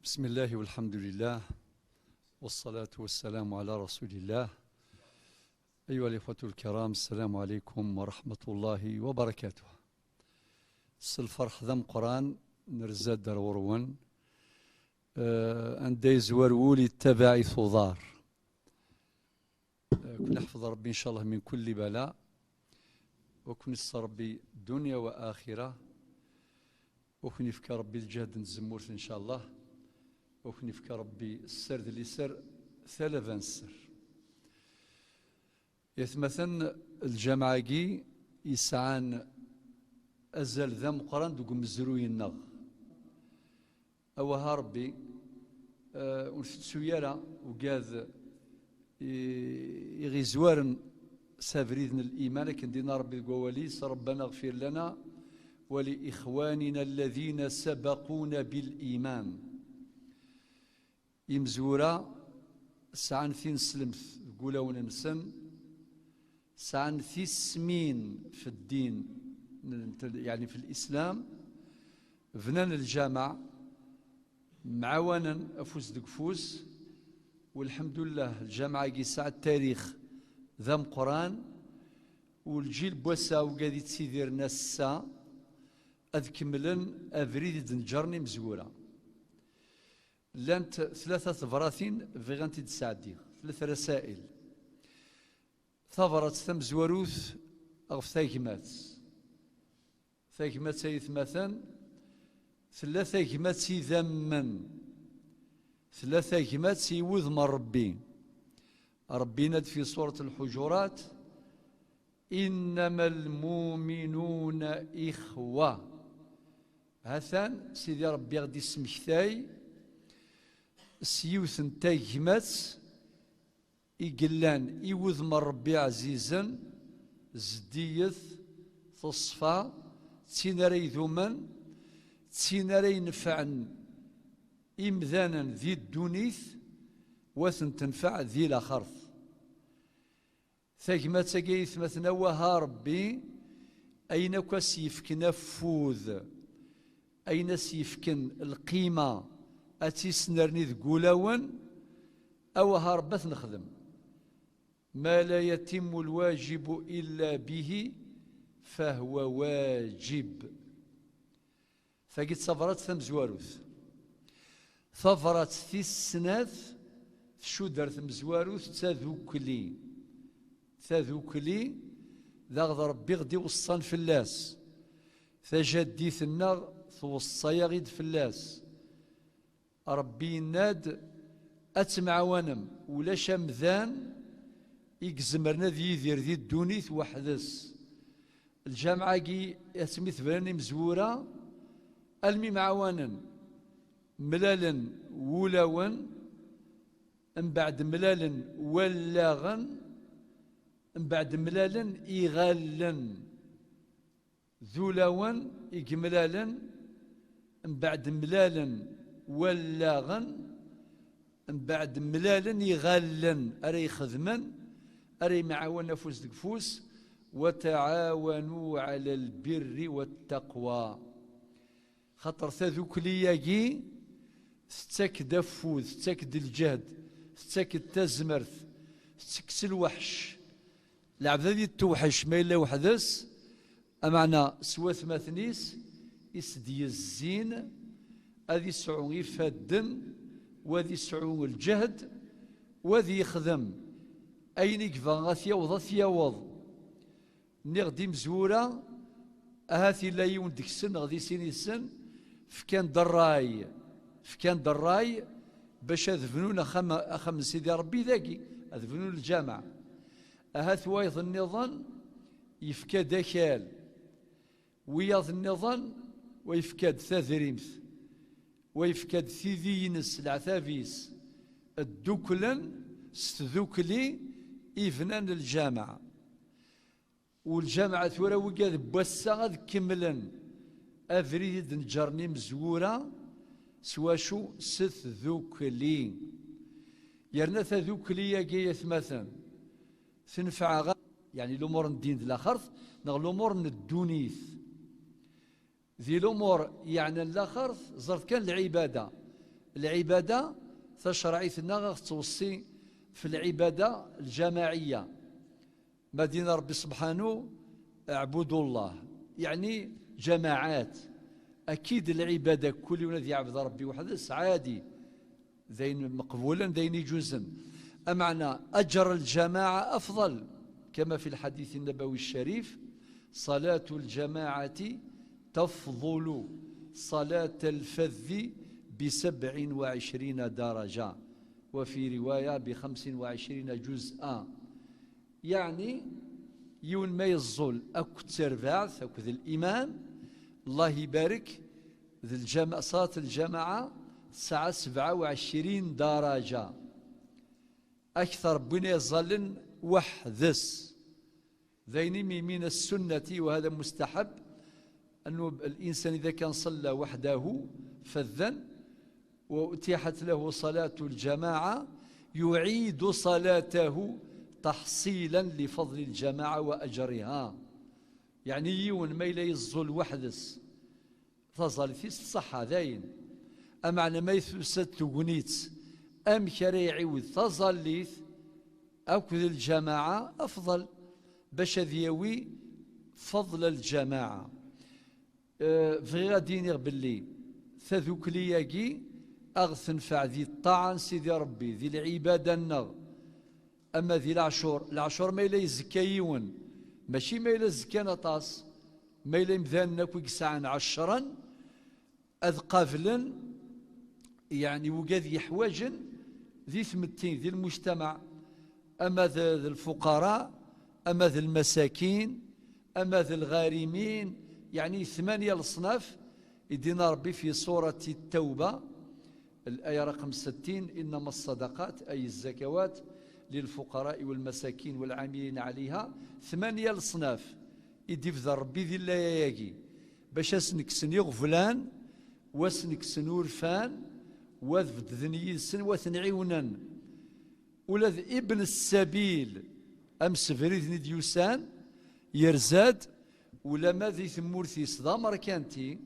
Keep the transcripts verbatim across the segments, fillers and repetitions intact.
بسم الله والحمد لله والصلاة والسلام على رسول الله. أيها الإخوة الكرام، السلام عليكم ورحمة الله وبركاته. S lferḥ d ameqqran nerza-d ar ɣur-wen, eh, anda yezwar wul yettabaɛ-it uḍar. Eh, ken iḥfeḍ Rebbi, ncallah, min kulli bala. Wa ken isseṛbi dunya wa axira. Wa ken ifka Rebbi lǧehd n tzemmurt, ncallah. Wa ken ifka Rebbi sser d liser, talaba n sser. Yatmaten, lǧameɛ-agi yesɛan azal d ameqqran deg umezruy-nneɣ. Awah a Rebbi, eh, ur tettu ara ugad i, i ɣ-izwaren s abrid n liman, akken d-yenna Rebbi deg wawal-is: "ربنا اغفر لنا ولإخواننا الذين سبقونا بالإيمان." Imezwura sɛan tineslemt deg wulawen-nsen, sɛan tismin f ddin, n-, n-, yeɛni f lislam, bnan lǧameɛ, mɛawanen afus deg ufus, welḥemdullah, lǧameɛ-agi yesɛa tarix d ameqqran, u lǧil n wass-a, ugad yettidiren ass-a, ad kemmlen abrid i d-neǧren imezwura. Llant tlata tebratin bɣiɣ ad tent-id-sɛeddiɣ, tlata rasail. Tabrat tamezwarut ɣef tagmat. Tagmat ay atmaten, tella tagmat idammen, tella tagmat i wudem n Rebbi. Rebbi yenna-d fi surat Lḥujurat: "إنما المؤمنون إخوة." Hatan, Sidi Rebbi aɣ-d-ismektay s yiwet n tagmat i yellan i wudem n Rebbi ɛzizen, zeddiget, teṣfa, d tin ara idumen, d tin ara inefɛen imdanen di ddunit, wa ten-tenfeɛ di laxert. Tagmat-agi ay atmaten, awah a Rebbi, ayen akk as-yefken afud, ayen as-yefken lqima, ad tt-isnerni deg wulawen, awah a Rebbi ad t-nexdem. "ما لا يتم الواجب إلا به فهو واجب." Tagi d tabrat tamezwarut. Tabrat tis snat tcudd ar tmezwarut d tadukli. Tadukli, d aɣ-, d Rebbi ɣ-d-iweṣṣan fell-as. Tajaddit-nneɣ tweṣṣa-yaɣ-id fell-as. Rebbi yenna-d: "Ad temɛawanem, ulac amdan i izemren ad yidir di ddunit weḥd-s." Lǧameɛ-agi asmi tebran imezwura, almi mɛawanen, mlalen wulawen, mbeɛd mlalen wallaɣen, mbeɛd mlalen iɣallen. D ulawen i yemlalen, mbeɛd mlalen wallaɣen, mbeɛd mlalen iɣallen ara ixedmen, ara yemɛawan afus deg ufus: "وتعاونوا على البر والتقوى." Xaṭer tadukli-agi tettak-d afud, tettak-d lǧehd, tettak-d tazmert, tettekkes lweḥc. Lɛebd ad yettewḥec ma yella weḥd-s, ameɛna s watmaten-is i s-d-yezzin ad isɛu ifadden, u ad isɛu lǧehd, u ad yexdem ayen i yebɣa ad t-yaweḍ, ad t-yaweḍ. Nniɣ-d imezwura, ahat yella yiwen deg-sen neɣ di sin yis-sen, fkan-d ṛṛay, fkan-d ṛṛay bac ad bnun axxam, axxam n Sidi Ṛebbi dagi, ad bnun lǧameɛ. Ahat wayeḍ nniḍen yefka-d akal, wiyaḍ nniḍen wa yefka-d tadrimt, wa yefka-d tidi-ines, leɛtab-is, dduklen s tdukli i bnan lǧameɛ. U lǧameɛ tura wigad n wass-a ad kemmlen abrid i d-neǧǧren imezwura s wacu? S tdukli. Yerna tadukli-agi ay atmaten tenfeɛ ɣer, yeɛni lumuṛ n ddin d laxert neɣ lumuṛ n ddunit. Di lumuṛ yeɛnan laxert, ẓret kan lɛibada. Lɛibada tacerɛit-nneɣ ad ɣ-tettweṣṣi f lɛibada lǧamaɛiyya. Ma d-yenna Ṛebbi subḥanu: "Aɛbudu Llah", yeɛni ǧamaɛat. Akid lɛibada, kul yiwen ad yeɛbed Ṛebbi weḥd-s, ɛadi. D ayen meqbulen, d ayen iǧuzen. Ameɛna, aǧer lǧamaɛa afḍal, kama fi lḥadit nnabawi ccarif: "Ṣalatu lǧamaɛati tafḍulu ṣalata lfaddi bisebɛin wa ɛecrina daraja, wa fi riwaya bixemsin wa ɛecrina juz'a." Yeɛni, yiwen ma yeẓẓul akked terbaɛt, akked liman, Allah ibarek, d lǧama-, ṣalat lǧamaɛa tesɛa sebɛa u ɛecrin daraja. Akter n win iẓẓallen weḥd-s. D ayen imi min as-sunnati, wa hada mustaḥab, annu l-insan idha kan ṣalla weḥdahu, faddan, wa utiḥat lahu ṣalatu lǧamaɛa, yuɛidu ṣalatahu taḥṣilan li faḍli lǧamaɛa wa aǧriha. Yeɛni yiwen ma yella yeẓẓul weḥd-s, taẓallit-is tṣeḥḥa dayen. Ameɛna ma tusa-d tegnit amek ara iɛiwed taẓallit akked lǧamaɛa, afḍal, bac ad yawi faḍla lǧamaɛa. Eh, bɣiɣ ad d-iniɣ belli tadukli-agi a ɣ-tenfeɛ di ṭṭaɛa n Sidi Ṛebbi, di lɛibada-nneɣ, ama di leɛcur, leɛcur ma yella yezkka yiwen, mačči ma yella zekkan aṭas, ma yella imdanen akk i yesɛan ɛecṛen, ad qablen, yeɛni, wigad yeḥwaǧen di tmetti, di lmujtamaɛ, ama d, d lfuqara, ama d lmasakin, ama d lɣarimin, yeɛni, tmanya leṣnaf, i d-yenna Ṛebbi fi surati Ttawba, الآية رقم ستين: إنما الصدقات، أي الزكوات، للفقراء والمساكين والعاملين عليها. Tmanya leṣnaf i d-ibda Ṛebbi di laya-agi, bac ad sen-kksen iɣeblan, wa ad sen-kksen urfan, wa ad bedden yid-sen, wa ad ten-ɛiwnen. Ula d Ibn Ssabil, amsebrid-nni d-yusan, yerza-d, ulamma di tmurt-is d amerkanti,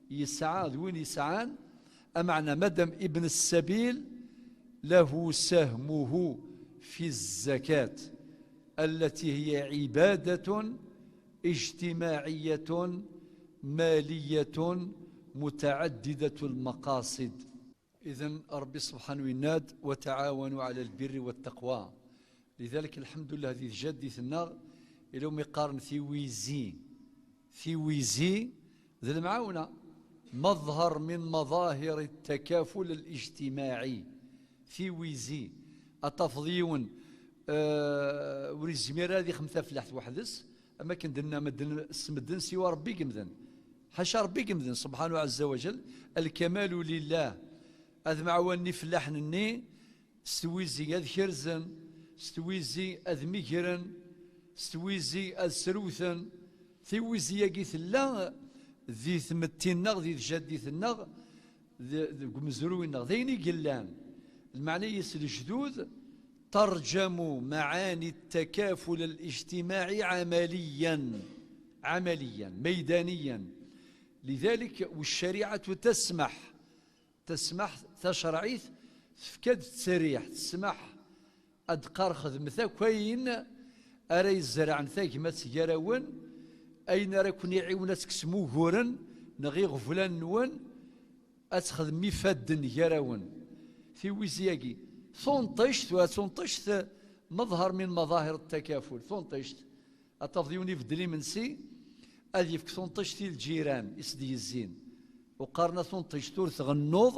yesɛa d win yesɛan, ameɛna madam Ibn Ssabil, له سهمه في الزكاة التي هي عبادة اجتماعية مالية متعددة المقاصد. Idan, Ṛebbi subḥanu yenna-d: "وتعاونوا على البر والتقوى". Lidalik, lḥemdullah, di tjaddit-nneɣ, ila umi qqaren tiwizi. Tiwizi d lemɛawna. مظهر من مظاهر التكافل الاجتماعي. Tiwizi. Ad tafeḍ yiwen, eh, ur yezmir ara ad ixdem tafellaḥt weḥd-s, am akken d-nenna medden s medden siwa Ṛebbi i yemden. Ḥaca Ṛebbi i yemden, subḥanu ɛezza wa jell, الكمال لله. Ad mɛawanen ifellaḥen-nni s twizi ad kerzen, s twizi ad migren, s twizi ad srewten. Tiwizi-agi tella di tmetti-nneɣ, di tjaddit-nneɣ, d-, deg umezruy-nneɣ, d ayen i yellan. Lmeɛna-is lejdud, ترجم معاني التكافل الاجتماعي عمليا، عمليا، ميدانيا. لذلك والشريعة تسمح، تسمح، tacerɛit tefka-d ttesriḥ, tesmaḥ, ad d-qqar: "Xedmet akk ayen ara izerɛen tagmat gar-awen, ayen ara ken-iɛiwen ad tekksem uguren neɣ iɣeblan-nwen, ad txedmem ifadden gar-awen." Tiwizi-agi, tunṭict, wa tunṭict, مظهر من مظاهر التكافل, tunṭict. Ad tafeḍ yiwen ibeddel imensi, ad yefk tunṭict i lǧiran i s-d-yezzin. U qqaren-as tunṭict, ur tɣennuḍ,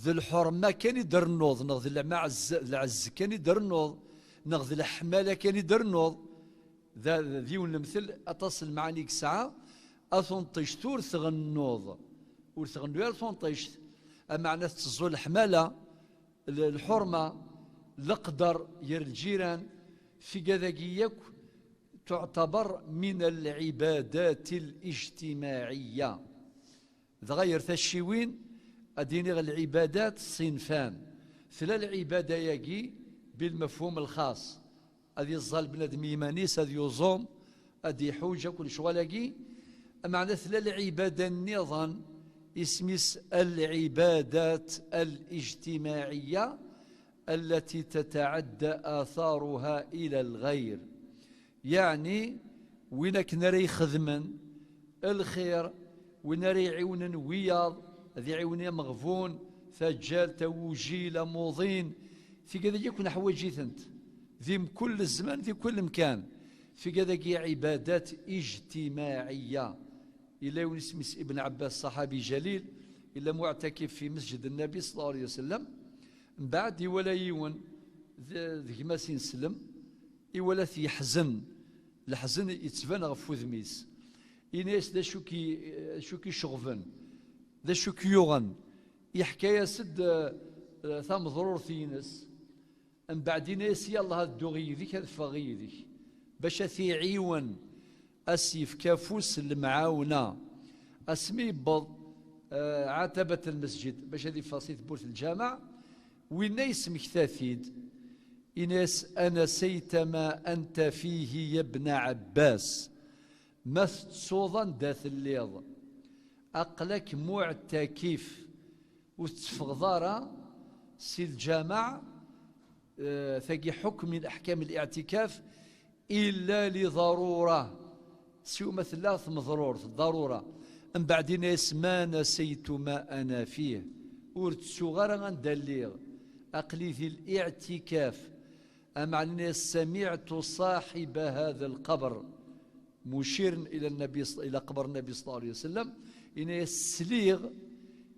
d lḥurma kan i d-rennuḍ, neɣ d lmaɛz-, d lɛezz kan i d-rennuḍ, neɣ d leḥmala kan i d-rennuḍ. D, d yiwen lemtel, aṭas n lemɛani i yesɛa. A tunṭict ur tɣennuḍ, ur tɣennu ara tunṭict, ameɛna tetteẓẓu leḥmala, l-, lḥurma, leqder gar lǧiran, tigad-agi yakk تعتبر من العبادات الاجتماعية. Dɣa ger tacciwin, ad d-iniɣ lɛibadat ṣinfan. Tella lɛibada-agi bilmefhum lxaṣ, ad iẓẓal bnadem iman-is, ad yuẓum, ad iḥuǧ akk lecɣal-agi. Ameɛna tella lɛibada nniḍen Isem-is العبادات الاجتماعية التي تتعدى آثارها إلى الغير. Yeɛni, win akken ara ixedmen lxir, win ara iɛiwnen wiyaḍ, ad iɛiwen ameɣbun, taǧǧalt, awujil, amuḍin, tigad-agi akk neḥwaǧ-itent di mkul zzman, di kul mkan. Tigad-agi عبادات اجتماعية. Yella yiwen isem-is Ibn Ɛebbas, ṣaḥabi jalil, yella muɛtakif fi mesǧid Nnabi ṣalla Llahu ɛalayhi wa sallam. Mbeɛd iwala yiwen d, d gma-s ineslem, iwala-t yeḥzen, leḥzen yettban ɣef wudem-is. Ini-as: "D acu k-, acu k-iceɣben? D acu k-yuɣen?" Yeḥka-yas-d, eh, tameḍrurt-ines. Mbeɛd ini-as: "Yallah, ad dduɣ yid-k, ad ffɣeɣ yid-k." Bac ad t-iɛiwen, ad s-yefk afus n lemɛawna. Asmi yewweḍ, eh, ɛatabat lmesǧid, bac ad iffeɣ si tewwurt n lǧameɛ, winna yesmekta-t-id. Ini-as: "أنسيت ما أنت فيه يا ابن عباس؟" Ma tettuḍ anda telliḍ, aql-ak muɛtakif, ur tetteffɣeḍ ara si lǧameɛ, eh, tagi ḥukm min aḥkam al-i'tikaf, illa li ḍarura, siwa ma tella tmeḍrurt, ḍarura. Mbeɛd ini-as: "Ma نسيت ما أنا فيه." Ur ttuɣ ara anda lliɣ, aql-i di l-i'tikaf. Ameɛna ini-as: "سمعت صاحب هذا القبر." Muciren ila Nnabi, ila qber Nnabi ṣalla Llahu ɛalayhi wa sallam, ini-as: "Sliɣ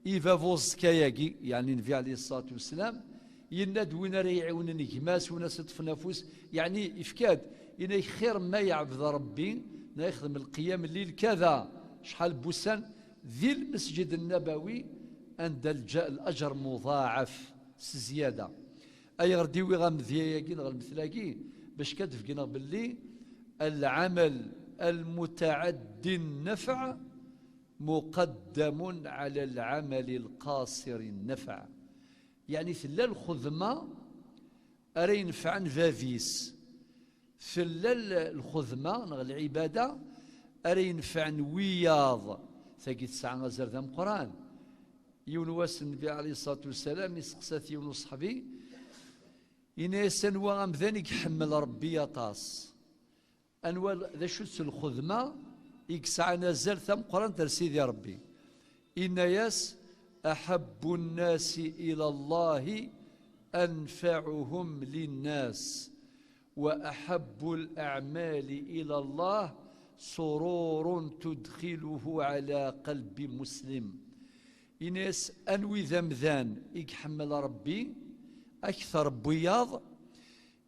i baba uẓekka-agi", yeɛni Nnbi ɛalayhi ṣṣalatu wassalam, yenna-d: "Win ara iɛiwnen gma-s, win ara s-iṭṭfen afus", yeɛni ifka-d, yenna-ak: "Xir ma yeɛbed Ṛebbi, neɣ ixdem lqiyam lleyl kada, acḥal n wussan, di lmesǧid nnabawi, anda lǧa-, laǧer muḍaɛaf s zzyada." Ayɣer d-iwiɣ amedya-agi neɣ lmetl-agi? Bac kan d-beggneɣ belli العمل المتعدي النفع مقدم على العمل القاصر النفع. Yeɛni tella lxedma ara inefɛen bab-is, tella l-, lxedma neɣ lɛibada ara inefɛen wiyaḍ. Tagi tesɛa azal d ameqqran. Yiwen wass Nnbi ɛalayhi ṣṣalatu wassalam iseqsa-t yiwen uṣeḥbi, ini-as: "Anwa amdan i iḥemmel Ṛebbi aṭas? Anwa, d acu-tt lxedma i yesɛan azal tameqqrant ar Sidi Ṛebbi?" Inna-yas: "أحب الناس إلى الله أنفعهم للناس، وأحب الأعمال إلى الله سرور تدخله على قلب مسلم." Ini-as: "Anwi d amdan i iḥemmel Ṛebbi akteṛ n wiyaḍ?"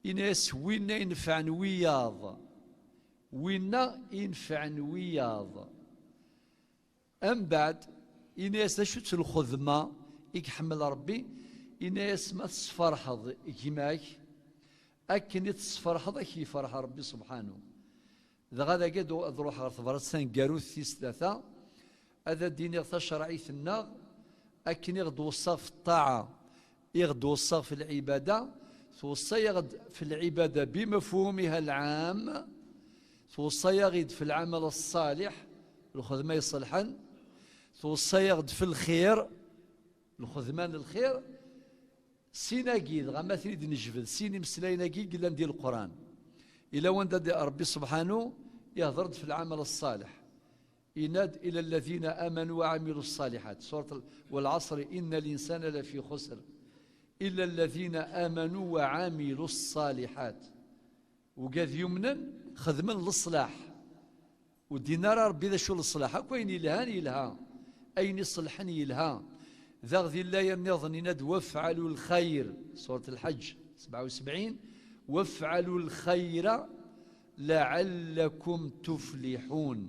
Ini-as: "Winna inefɛen wiyaḍ, winna inefɛen wiyaḍ." Ambeɛd, ini-as: "D acu-tt lxedma i iḥemmel Ṛebbi?" Ini-as: "Ma tesferḥeḍ gma-k, akken i tesferḥeḍ, ad k-yefreḥ Ṛebbi subḥanu." Dɣa dagi ad, ad ruḥeɣ ɣer tebrat taneggarut tis tlata, ad d-iniɣ tacerɛit-nneɣ, akken i ɣ-d-weṣṣaɣ f ṭṭaɛa, i ɣ-d-weṣṣaɣ f lɛibada, tweṣṣa-yaɣ-d f lɛibada bimefhumiha lɛam, tweṣṣa-yaɣ-id f lɛamal ṣṣaliḥ, lxedma iṣelḥen, tweṣṣa-yaɣ-d f lxir, lxedma n lxir. Sin-agi, dɣa ma ten-id-nejbed, sin imeslayen-agi i yellan di Leqran. Ila wanda d-, Ṛebbi subḥanu ihdeṛ-d f lɛamal ṣṣaliḥ. Yenna-d: "إلا الذين آمنوا وعملوا الصالحات." Surat al-, "والعصر إن الإنسان لفي خسر. إلا الذين آمنوا وعملوا الصالحات." Ugad yumnen, xedmen leṣlaḥ. Ur d-yenna ara Ṛebbi d acu leṣlaḥ, akk ayen yelhan yelha, ayen iṣelḥen yelha. Daɣ di laya nniḍen yenna-d: "وافعلوا الخير", Surat Lḥeǧǧ sebɛa u sebɛin, "وافعلوا الخير لعلكم تفلحون."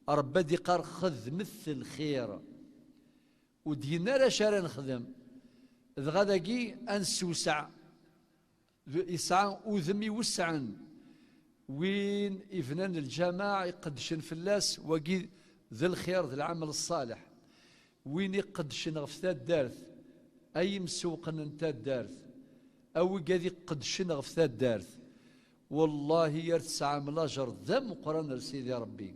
Ṛebbi ad iqqar: "Xedmet lxir." Ur d-yenna ara acu ara nexdem. Dɣa dagi ad nessewseɛ. Yesɛa udem iwesɛen. Win ibnan lǧameɛ iqeddcen fell-as, wagi d lxir, d lɛamal ṣṣaleḥ. Win iqeddcen ɣef taddart, ay imsewqen n taddart, a wigad iqeddcen ɣef taddart, wallahi ar tesɛam lajer d ameqqran ar Sidi Ṛebbi.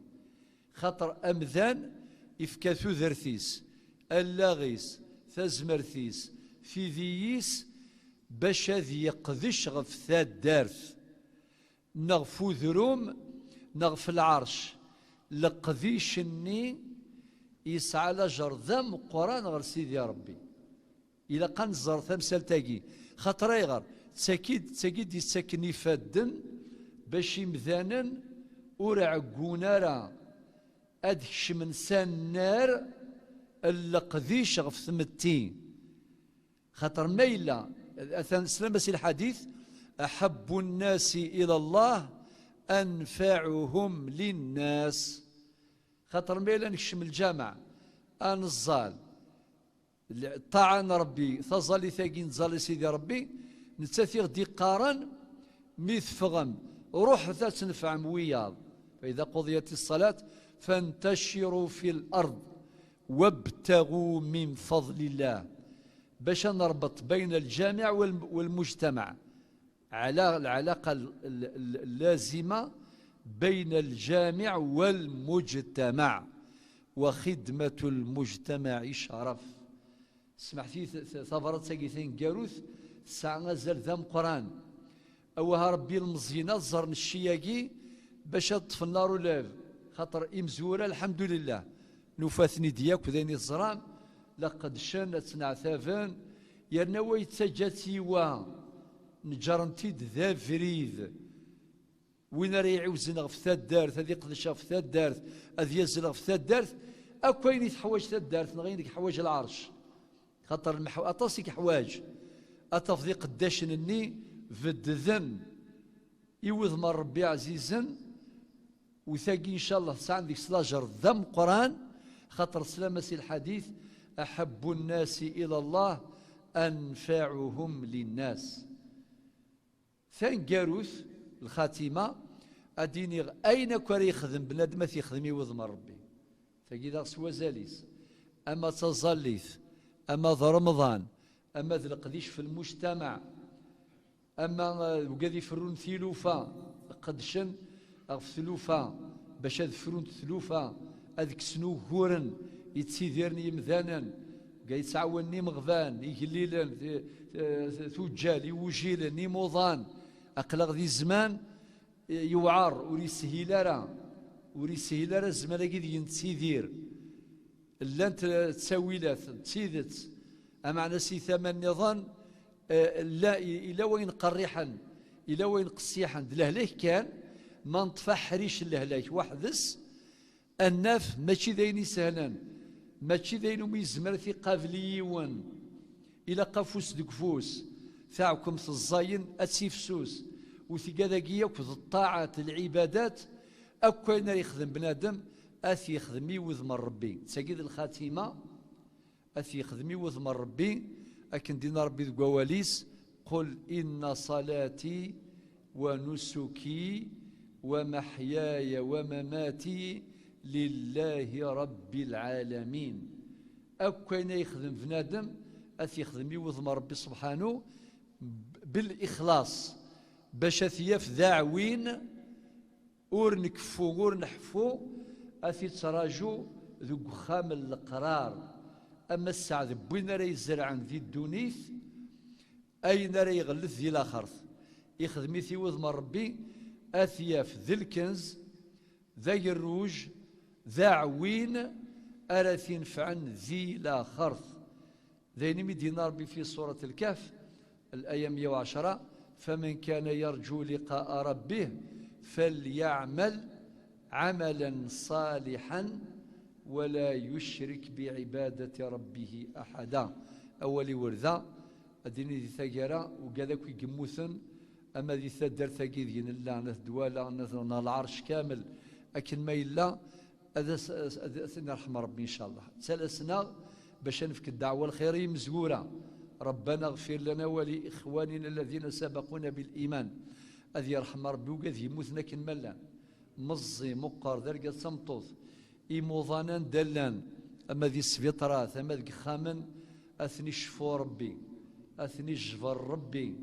Xaṭer amdan ifka tudert-is, allaɣ-is, tazmert-is, tidi-is, bac ad yeqdec ɣef taddart, neɣ f udrum, neɣ f lɛerc. Leqdic-nni yesɛa lajer d ameqqran ɣer Sidi Ṛebbi. Ilaq ad nẓer tamsalt-agi. Xaṭer ayɣer? D tagi, d tagi d-yettakken ifadden bac imdanen ur ɛeggun ara ad kecmen s annar n leqdic ɣef tmetti. Xaṭer ma yella, atan teslam-as i lḥadit: "Aḥebbu nnasi ila Llah anfaɛuhum linnas." Xaṭer ma yella nekcem lǧameɛ, ad neẓẓal, ṭṭaɛa n Ṛebbi, taẓallit-agi nettẓalli Sidi Ṛebbi, nettat i ɣ-d-iqqaren: "Mi teffɣem, ruḥet ad tnefɛem wiyaḍ." فإذا قضيت الصلاة فانتشروا في الأرض وابتغوا من فضل الله. Bac ad nerbeṭ بين الجامع وال-، والمجتمع. على العلاقة ال-، ال-، ال-، اللازمة بين الجامع والمجتمع، وخدمة المجتمع شرف. Smeḥt-iyi, t-, t-, tabrat-agi taneggarut tesɛa azal d ameqqran. Awah a Ṛebbi, ilmeẓyen ad ẓren cci-agi bac ad ṭṭfen la relève, xaṭer imezwura, lḥemdulillah, nufa-ten-id yakk d ayen i teẓram, la qeddcen, ad ttneɛtaben, yerna wa yettaǧǧa-tt i wa, neǧǧren-t-id d abrid. Win ara iɛiwzen ɣef taddart, ad iqdec ɣef taddart, ad yazzel ɣef taddart, akk ayen i teḥwaǧ taddart neɣ ayen i yeḥwaǧ lɛerc. Xaṭer lmeḥw-, aṭas i yeḥwaǧ. Ad tafeḍ iqeddacen-nni beddden i wudem n Ṛebbi ɛzizen, u tagi, ncallah, sɛan deg-s lajer d ameqqran, xaṭer teslam-as i lḥadit: "Aḥebbu nnasi ila Llah anfaɛuhum linnas." Taneggarut, lxatima, ad d-iniɣ ayen akk ara yexdem bnadem ad t-yexdem i wudem n Ṛebbi. Tagi daɣ s wazal-is, ama d taẓallit, ama d Remḍan, ama d leqdic f lmujtamaɛ, ama, eh, wigad iferrun tilufa, qeddcen ɣef tlufa, bac ad frunt tlufa, ad kksen uguren yettidiren yimdanen, ga yettɛawanen imeɣban, igellilen, t-, t-, tuǧǧal, iwujilen, imuḍan. Aql-aɣ di zzman, eh, yewɛer, ur yeshil ara, ur yeshil ara zzman-agi deg nettidir. Llant, eh, ttawilat d tidet, ameɛna si tama nniḍen, eh, la, i-, ila wayen qerriḥen, ila wayen qessiḥen, d lehlak kan. Ma neṭṭef aḥric n lehlak weḥd-s, ad naf mačči d ayen isehlen, mačči d ayen umi yezmer ad t-iqabel yiwen. Ilaq afus deg ufus, taɛkemt ẓẓayen ad tifsus, u tigad-agi yakk d ṭṭaɛat, lɛibadat, akk ayen ara yexdem bnadem, ad t-yexdem i wudem n Ṛebbi. D tagi d lxatima, ad t-yexdem i wudem n Ṛebbi, akken d-yenna Ṛebbi deg wawal-is: "Qul inna salati wa nusuki wa maḥyaya wa mamati lillahi rabbil alamin." Akk ayen ay yexdem bnadem, ad t-yexdem i wudem n Ṛebbi subḥanu, bil ixlaṣ, bac ad t-yaf d aɛwin, ur nkeffu, ur neḥfu, ad t-ittraju deg uxxam n leqrar. Ama sseɛd n win ara izerɛen di ddunit, ayen ara iɣellet di laxert, ixdem-it i wudem n Ṛebbi, ad t-yaf d lkenz, d agerruj, d aɛwin ara t-inefɛen di laxert. D ayen imi d-yenna Ṛebbi fi surat Lkehf, الآية مية وعشرة: "فمن كان يرجو لقاء ربه فليعمل عملا صالحا ولا يشرك بعبادة ربه أحدا." Awal iwerda, ad d-nini di taggara, ugad akk i yemmuten, ama di taddart-agi deg nella, n At Dwala, n At, neɣ Lɛerc kamel, akken ma yella, ad as-, as-, ad, ad ten-irḥem Ṛebbi, ncallah. Ttalasen-aɣ bac ad nefk ddeɛwa lxir i yimezwura. ربنا اغفر لنا ولإخواننا الذين سبقونا بالإيمان. Ad yerḥem Ṛebbi ugad yemmuten akken ma llan. Meẓẓi, meqqer, d argaz, d tameṭṭut. Imuḍan anda llan, ama di sbiṭarat, ama deg ixxamen, ad ten-icfu Ṛebbi, ad ten-ijber Ṛebbi.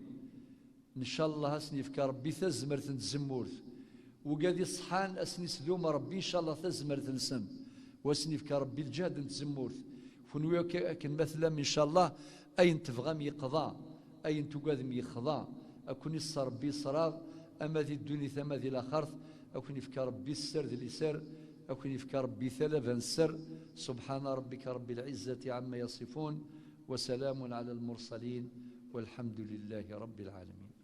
Ncallah ad sen-yefk Ṛebbi tazmert n tzemmurt. Wigad iṣeḥḥan ad sen-islum Ṛebbi, ncallah, tazmert-nsen. U ad sen-yefk Ṛebbi lǧehd n tzemmurt. Kunwi ak-, akken ma tellam, incallah, ayen tebɣam yeqḍa, ayen tugadem yexḍa, ad ken-iṣṣer Rebbi iṣṣer-aɣ, ama di ddunit ama di laxert, ad ken-ifka Rebbi sser d liser, ad ken-ifka Rebbi talaba n sser. سبحان ربك رب العزة عما يصفون، وسلام على المرسلين، والحمد لله رب العالمين.